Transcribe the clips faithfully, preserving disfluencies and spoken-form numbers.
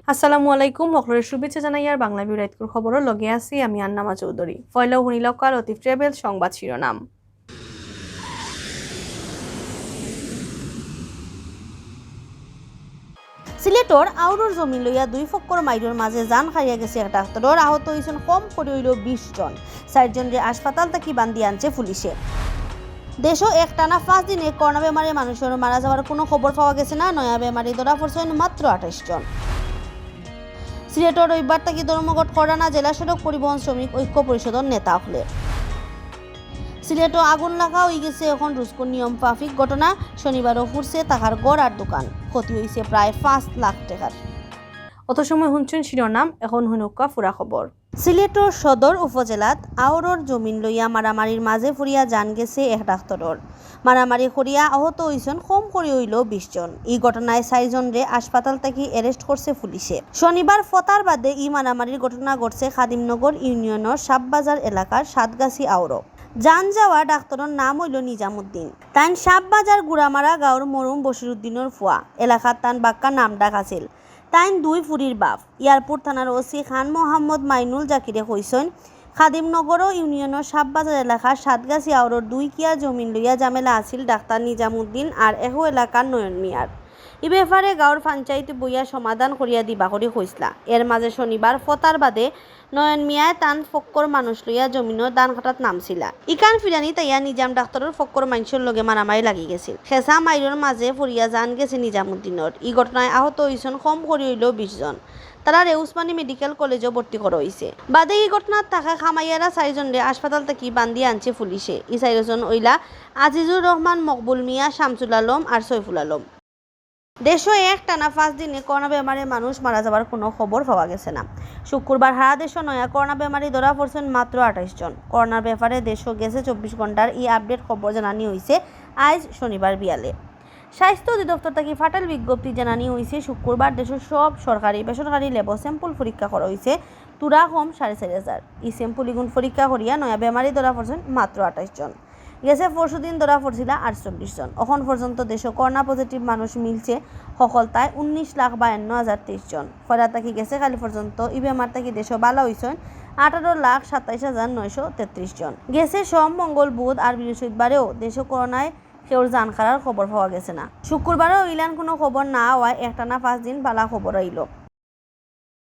আসসালামু আলাইকুম, হকলরে শুভেচ্ছা জানাইয়ার বাংলা ভিউ রাইতকুর খবরর লগে আছি আমি আন্নামা চৌধুরী। পয়লাউ হুনিলাউক্কা লতিফ ট্রাভেলস সংবাদ শিরোনাম। সিলেটর আওরর জমিন লইয়া দুই পক্ষর মাইরর মাঝে জান হারাইয়া গেছে এক ডাক্তরর, আহত অইছইন কম করি অইলেও বিশ জন। চাইরজনরে হাসপাতাল থাকি বান্দি আনছে পুলিশে। দেশো একটানা পাঁচ দিনে করোনা বেমারে মানুষর মারা যাওয়ার কুনু খবর পাওয়া গেছে না। নয়া বেমারি ধরা পড়ছইন মাত্র আঠাইশ জন। সিলেটর রবিবার থাকি ধর্মঘট কররা না জেলা সড়ক পরিবহন শ্রমিক ঐক্য পরিষদর নেতা অকলে। সিলেটো আগুন লাগা অইগেছে অখন রুজকুর নিয়ম মাফিক ঘটনা। শনিবারও পুড়ছে তাহার ঘর আর দোকান, ক্ষতি অইছে প্রায় পাঁচ লাখ টেকার। অত সময় হুনছইন শিরোনাম, অখন হুনউক্কা পুরা খবর। সিলেটর সদর উপজেলাত আওরর জমিন লইয়া মারামারির মাঝে পড়িয়া জান গেছে এক ডাক্তরর। মারামারি করিয়া আহত অইছইন কম করি অইলেও বিশ জন। ই ঘটনায় চাইরজনরে হাসপাতাল থাকি arrest করছে পুলিশে। শনিবার ফতার বাদে ই মারামারির ঘটনা ঘটছে খাদিমনগর ইউনিয়নর সাববাজার এলাকার সাতগাছি আওরো। জান যাওয়া ডাক্তরর নাম অইলো নিজামুদ্দিন। তাইন সাববাজার গুড়ামারা গাঁওর মরহুম বশিরুদ্দিনর ফুয়া। এলাকাত তান বাক্কা নামডাক আছিল। তাইন দুই ফুরির বাপ। এয়ারপোর্ট থানার ওসি খান মোহাম্মদ মাইনুল জাকিরে কইছইন, খাদিমনগর ইউনিয়নর সাববাজার এলাকার সাতগাছি আওরর দুই কিয়ার জমিন লইয়া ঝামেলা আছিল ডাক্তার নিজামুদ্দিন আর একউ এলাকার নয়ন মিয়ার। ই ব্যাপারে গাঁওর পঞ্চায়েতে বইয়া সমাধান করিয়া দিবা করি কইছলা। এর মাঝে শনিবার ফতার বাদে নয়ন মিয়ায় তান পক্ষর মানুষ লইয়া জমিনর ধান কাটাত নামছিলা। ইখান ফিরানিত আইয়া নিজাম ডাক্তরর পক্ষর মাইনষর লগে মারামারি লাগি গেছিল। খেসা মাইরর মাঝে পড়িয়া জান গেছে নিজামুদ্দিনর। ই ঘটনায় আহত অইছইন কম করি অইলেও বিশ জন। তারারে উসমানী মেডিকেল কলেজো ভর্তি করা অইছে। বাদে ই ঘটনাত থাকা কামাইয়ারা চাইরজনরে হাসপাতাল থাকি বান্দি আনছে পুলিশে। ই চাইরজন অইলা আজিজুর রহমান, মকবুল মিয়া, শামসুল আলম আর সৈফুল আলম। দেশো একটানা পাঁচ দিনে করোনা বেমারে মানুষ মারা যাওয়ার কুনু খবর পাওয়া গেছে না। শুক্রবার হারা দেশো নয়া করোনা বেমারি ধরা পড়ছইন মাত্র আঠাইশ জন। করোনার ব্যাপারে দেশো গেছে চব্বিশ ঘন্টার ই update খবর জানানি অইছে আইজ শনিবার বিয়ালে। স্বাস্থ্য অধিদপ্তর থাকি ফাটাইল বিজ্ঞপ্তি জানানি অইছে, শুক্রবার দেশর সব সরকারি বেসরকারি ল্যাবো sample পরীক্ষা করা অইছে তুরা কম সাড়ে চাইর হাজার। ই sample ইগুন পরীক্ষা করিয়া নয়া বেমারি ধরা পড়ছইন মাত্র আঠাইশ জন। গেছে পরশুদিন ধরা পড়ছিলা আটচল্লিশ জন। অখন পর্যন্ত দেশো করোনা positive মানুষ মিলছে হকলতায় উনিশ লাখ বায়ান্ন হাজার তেইশ জন। পয়লা থাকি গেছে কালি পর্যন্ত ই বেমার থাকি দেশো বালা অইছইন আঠারো লাখ সাতাইশ হাজার নয়শো তেত্রিশ জন। গেছে সোম, মঙ্গল, বুধ আর বৃহস্পতিবারেও দেশো করোনায় কেউর জান হারার খবর পাওয়া গেছে না। শুক্রবারও ইলান কুনু খবর না অওয়ায় একটানা পাঁচ দিন বালা খবর আইলো।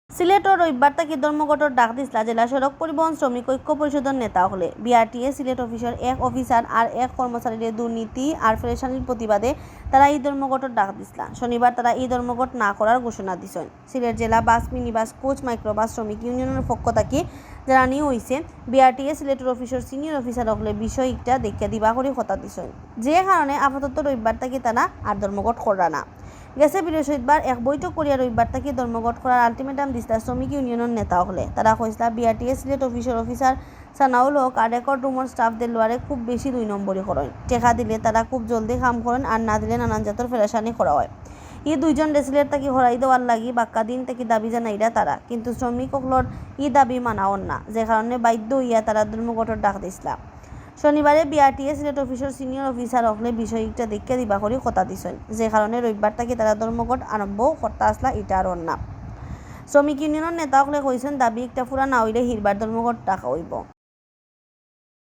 সিলেটো রবিবার থাকি ধর্মঘটর ডাক দিছলা জেলা সড়ক পরিবহন শ্রমিক ঐক্য পরিষদর নেতা অকলে। বিআরটিএ সিলেট অফিসর এক অফিসার আর এক কর্মচারীরে দুর্নীতি আর পেরেশানির প্রতিবাদে তারা ই ধর্মঘটর ডাক দিছলা। শনিবার তারা ই ধর্মঘট না করার ঘোষণা দিছইন। সিলেট জেলা বাস, মিনিবাস, কোচ, মাইক্রোবাস শ্রমিক ইউনিয়নর পক্ষ থাকি জানানি অইছে, বিআরটিএ সিলেটর অফিসর সিনিয়র অফিসার অকলে বিষয় ইকটা দেখিয়া দিবা করি কথা দিছইন, যে কারণে আপাতত রবিবার থাকি তারা আর ধর্মঘট কররা না। গেছে বৃহস্পতিবার এক বৈঠক করিয়া রবিবার থাকি ধর্মঘট করার ultimatum দিছলা শ্রমিক ইউনিয়নর নেতা অকলে। তারা কইছলা, বিআরটিএ সিলেট অফিসর অফিসার সানাউল হক আর রেকর্ড রুমর স্টাফদের লগে খুব বেশি দুই নম্বরি করইন। টেকা দিলে তারা খুব জলদি কাম করইন, আর না দিলে নানান জাতর পেরেশানি করা অয়। ই দুইজনরে সিলেট থাকি হরাই দেওয়ার লাগি বাক্কা দিন থাকি দাবি জানাইরা তারা, কিন্তু শ্রমিক অকলর ই দাবি মানা অর না, যে কারণে বাধ্য অইয়া তারা ধর্মঘটর ডাক দিছলা। শনিবারে বিআরটিএ সিলেট অফিসর সিনিয়র অফিসার অকলে বিষয় ইকটা দেখিয়া দিবা করি কথা দিছইন, যে কারণে রবিবার থাকি তারা ধর্মঘট আরম্ভ করতা আছলা, ইটা আর অর না। শ্রমিক ইউনিয়নর নেতা অকলে কইছইন, দাবি ইকটা পুরা না অইলে হিরবার ধর্মঘট ডাকা অইবো।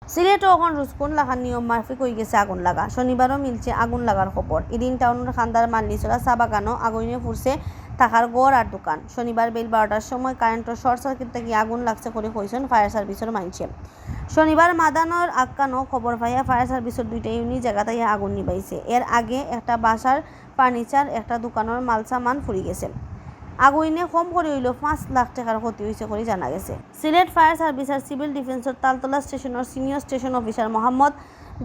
সিলেটো অখন রুজকুন লাখান নিয়ম মাফিক অইগেছে আগুন লাগা। শনিবারও মিলছে আগুন লাগার খবর। ইদিন টাউনর খান্দার মাল্লিছড়া চা বাগানো আগুইনে পুড়ছে থাকার ঘর আর দোকান। শনিবার বেইল বারোটার সময় কারেন্টর শর্ট সার্কিট থাকি আগুন লাগছে করি কইছইন ফায়ার সার্ভিসর মাইনষে। শনিবার মাদানর আক্কানো খবর পাইয়া ফায়ার সার্ভিসর দুইটা ইউনিট জাগাত আইয়া আগুন নিবাইছে। এর আগে একটা বাসার ফার্নিচার, একটা দোকানর মালসামান পুড়ি গেছে। আগুইনে কম করি অইলেও পাঁচ লাখ টেকার ক্ষতি অইছে করি জানা গেছে। সিলেট ফায়ার সার্ভিস আর সিভিল ডিফেন্সর তালতলা স্টেশনর সিনিয়র স্টেশন অফিসার মোহাম্মদ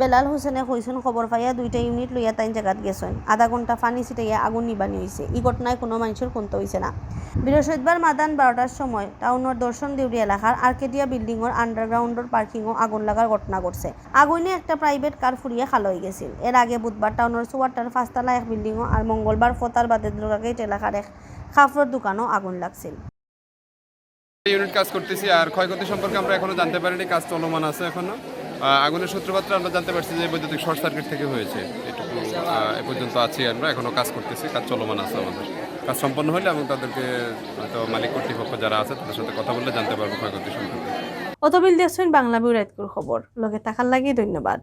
বেলাল হোসেনে কইছইন, খবর পাইয়া দুইটা ইউনিট লইয়া তাইন জাগাত গেছইন। আধা ঘন্টা পানি ছিটাইয়া আগুন নিবানি অইছে। ই ঘটনায় কুনু মানষর কুন্তা অইছে না। বৃহস্পতিবার মাদান বারোটার সময় টাউনর দর্শন দেউরি এলাকার আর্কেডিয়া বিল্ডিংর আন্ডারগ্রাউন্ডর পার্কিংও আগুন লাগার ঘটনা ঘটছে। আগুইনে একটা প্রাইভেট কার পুড়িয়া কালা অইগেছিল। এর আগে বুধবার টাউনর সুয়ারটার পাঁচতলা এক বিল্ডিংও আর মঙ্গলবার ফতার বাদে দুর্গাগেট এলাকার এক কাপড়র দোকানো আগুন লাগছিল। ইউনিট কাজ করতেছি, আর ক্ষয়ক্ষতি সম্পর্কে আমরা এখনো জানতে পারিনি, কাজ চলমান আছে এখনো। আহ, আগুনের সূত্রপাতটা আমরা জানতে পারছি যে বৈদ্যুতিক শর্ট সার্কিট থেকে হয়েছে, এটুকু আহ, এ পর্যন্ত আছি আমরা, এখনো কাজ করতেছি, কাজ চলমান আছে আমাদের। কাজ সম্পন্ন হলে এবং তাদেরকে হয়তো মালিক কর্তৃপক্ষ যারা আছে তাদের সাথে কথা বললে জানতে পারবো ক্ষয়ক্ষতি সম্পর্কে। অতবিল দেখছইন বাংলা বিউরো আইতকুর খবর, লগে থাকার লাগি ধন্যবাদ।